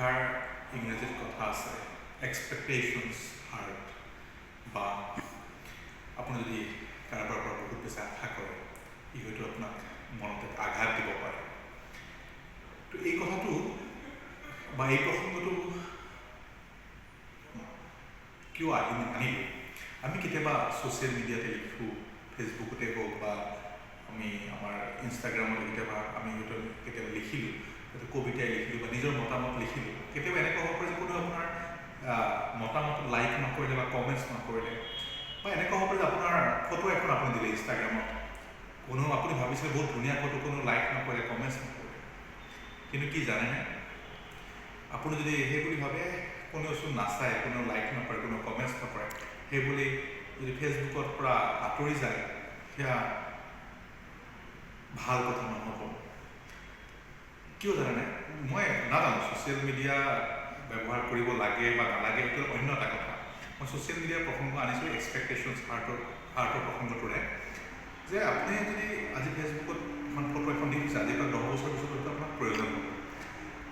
এষাৰ ইংৰাজীত কথা আছে, "এক্সপেক্টেশ্যনছ হাৰ্ট", বা আপুনি যদি কাৰোবাৰ পৰা বহুত বেছি আশা কৰে, ই হয়তো আপোনাক মনত এক আঘাত দিব পাৰে। তো এই কথাটো বা এই প্ৰসংগটো কিয় আনিলোঁ? আমি কেতিয়াবা ছ'চিয়েল মিডিয়াতে লিখোঁ, ফেচবুকতে হওক বা আমি আমাৰ ইনষ্টাগ্ৰামতে কেতিয়াবা আমি হয়তো কেতিয়াবা লিখিলোঁ, হয়তো কবিতাই লিখিলোঁ বা নিজৰ মতামত লিখিলোঁ। কেতিয়াবা এনেকুৱা হ'ব পাৰে যে কোনো আপোনাৰ মতামত লাইক নকৰিলে বা কমেণ্টছ নকৰিলে, বা এনেকুৱা হ'ব পাৰে যে আপোনাৰ ফটো এখন আপুনি দিলে ইনষ্টাগ্ৰামত, কোনো আপুনি ভাবিছিলে বহুত ধুনীয়া ফটো, কোনো লাইক নকৰিলে, কমেণ্টছ নকৰিলে। কিন্তু কি জানেনে, আপুনি যদি সেই বুলি ভাবে কোনেওচোন নাচায়, কোনেও লাইক নকৰে, কোনেও কমেণ্টছ নকৰে, সেই বুলি যদি ফেচবুকৰ পৰা আঁতৰি যায়, সেয়া ভাল কথা নহ'ব। কিয় জানেনে? মই নাজানো ছ'চিয়েল মিডিয়া ব্যৱহাৰ কৰিব লাগে বা নালাগে, সেইটো অন্য এটা কথা। মই ছ'চিয়েল মিডিয়াৰ প্ৰসংগ আনিছোঁ এক্সপেক্টেশ্যনছ হাৰ্টৰ প্ৰসংগটোৰে, যে আপুনি যদি আজি ফেচবুকত এখন ফটো এখন দি দিছে, আজিৰ পৰা 10 বছৰ পিছত হয়তো আপোনাক প্ৰয়োজন হ'ব।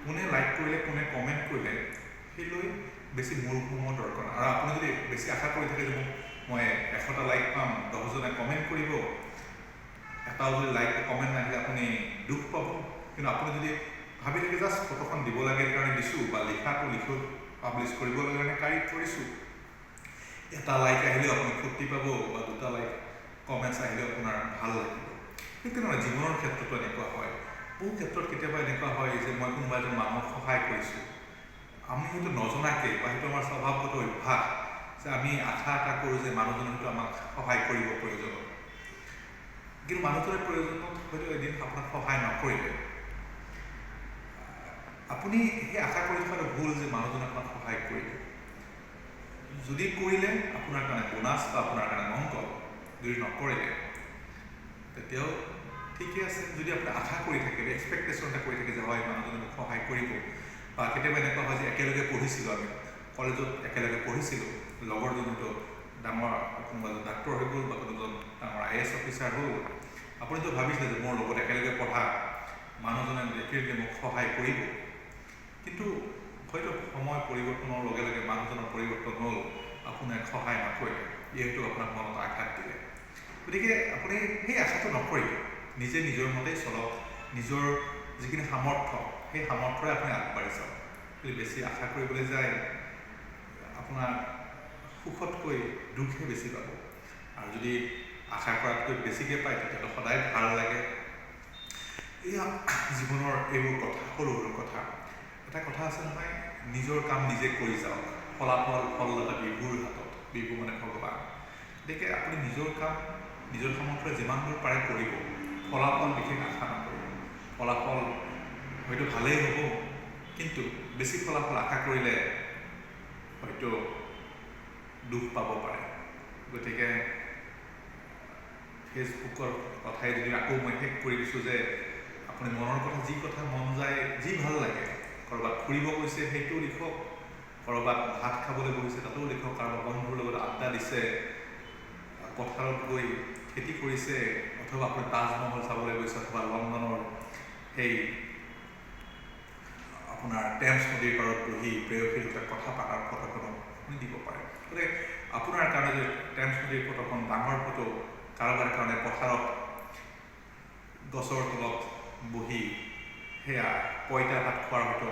কোনে লাইক কৰিলে, কোনে কমেণ্ট কৰিলে, সেই লৈ বেছি মূৰ ঘমোৱাৰ দৰকাৰ নাই। আৰু আপুনি যদি বেছি আশা কৰি থাকে যে মোক মই 100টা লাইক পাম, 10জনে কমেণ্ট কৰিব, এটাও যদি লাইক কমেণ্ট নাহিলে আপুনি দুখ পাব। কিন্তু আপুনি যদি ভাবি থাকে জাষ্ট ফটোখন দিব লাগে কাৰণে দিছোঁ বা লিখাটো লিখো পাব্লিছ কৰিব লাগে কাৰণে কৰিছোঁ, এটা লাইক আহিলেও আপুনি ফূৰ্তি পাব বা দুটা লাইক কমেণ্টছ আহিলেও আপোনাৰ ভাল লাগিব। ঠিক তেনেদৰে জীৱনৰ ক্ষেত্ৰতো এনেকুৱা হয়। বহু ক্ষেত্ৰত কেতিয়াবা এনেকুৱা হয় যে মই কোনোবা এজন মানুহক সহায় কৰিছোঁ, আমি হয়তো নজনাকৈ বা সেইটো আমাৰ স্বভাৱগত অভ্যাস যে আমি আশা এটা কৰোঁ যে মানুহজনে হয়তো আমাক সহায় কৰিব প্ৰয়োজনত। কিন্তু মানুহজনে প্ৰয়োজনত হয়তো এদিন আপোনাক সহায় নকৰিলে, আপুনি সেই আশা কৰি থকাটো ভুল যে মানুহজনে আপোনাক সহায় কৰিব। যদি কৰিলে আপোনাৰ কাৰণে বোনাছ বা আপোনাৰ কাৰণে মংগল, যদি নকৰিলে তেতিয়াও ঠিকে আছে। যদি আপুনি আশা কৰি থাকে, এক্সপেক্টেশ্যন এটা কৰি থাকে যে হয়, মানুহজনে মোক সহায় কৰিব, বা কেতিয়াবা এনেকুৱা হয় যে একেলগে পঢ়িছিলোঁ, আমি কলেজত একেলগে পঢ়িছিলোঁ, লগৰজনতো ডাঙৰ কোনোবা এজন ডাক্তৰ হৈ গ'ল বা কোনোজন ডাঙৰ আইএএছ অফিচাৰ হ'ল, আপুনিতো ভাবিছিলে যে মোৰ লগত একেলগে পঢ়া মানুহজনে ডেফিনেটলি মোক সহায় কৰিব। কিন্তু হয়তো সময় পৰিৱৰ্তনৰ লগে লগে মানুহজনৰ পৰিৱৰ্তন হ'ল, আপোনাক সহায় নকৰিলে, যিহেতু আপোনাক মনত আঘাত দিলে। গতিকে আপুনি সেই আশাটো নকৰিব। নিজে নিজৰ মতেই চলক। নিজৰ যিখিনি সামৰ্থ্য, সেই সামৰ্থ্যৰে আপুনি আগবাঢ়ি যাওক। যদি বেছি আশা কৰিবলৈ যায়, আপোনাৰ সুখতকৈ দুখহে বেছি পাব। আৰু যদি আশা কৰাতকৈ বেছিকৈ পায়, তেতিয়াহ'লে সদায় ভাল লাগে। এয়া জীৱনৰ এইবোৰ কথা, সৰু সৰু কথা। এটা কথা আছে নহয়, নিজৰ কাম নিজে কৰি যাওক, ফলাফল ফলদাতা বিভুৰ হাতত। বিভু মানে ভগৱান। গতিকে আপুনি নিজৰ কাম নিজৰ সামৰ্থ্যৰে যিমান দূৰ পাৰে কৰিব, ফলাফল বিশেষ আশা নকৰিব। ফলাফল হয়তো ভালেই হ'ব, কিন্তু বেছি ফলাফল আশা কৰিলে হয়তো দুখ পাব পাৰে। গতিকে ফেচবুকৰ কথাই যদি আকৌ মই শেষ কৰি দিছোঁ যে আপুনি মনৰ কথা, যি কথা মন যায়, যি ভাল লাগে, ক'ৰবাত ফুৰিব গৈছে সেইটোও লিখক, ক'ৰবাত ভাত খাবলৈ বহিছে তাতো লিখক, কাৰোবাৰ বন্ধুৰ লগত আড্ডা দিছে, পথাৰত গৈ খেতি কৰিছে, অথবা আপুনি তাজমহল চাবলৈ গৈছে, অথবা লণ্ডনৰ সেই আপোনাৰ টেমছ নদীৰ পাৰত বহি প্ৰেয়সীৰ সৈতে কথা পতাৰ ফটোখনো আপুনি দিব পাৰে। গতিকে আপোনাৰ কাৰণে যে টেমছ নদীৰ ফটোখন ডাঙৰ ফটো, কাৰোবাৰ কাৰণে পথাৰত গছৰ তলত বহি সেয়া পঁইতা ভাত খোৱাৰ হয়তো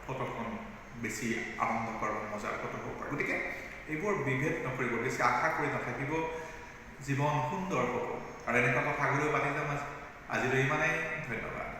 ফটোখন বেছি আনন্দকৰ বা মজাৰ ফটো হ'ব পাৰে। গতিকে এইবোৰ বিভেদ নকৰিব, বেছি আশা কৰি নাথাকিব, জীৱন সুন্দৰ হ'ব। আৰু এনেকুৱা কথা আগলৈও পাতি যাম। আজিলৈ ইমানেই, ধন্যবাদ।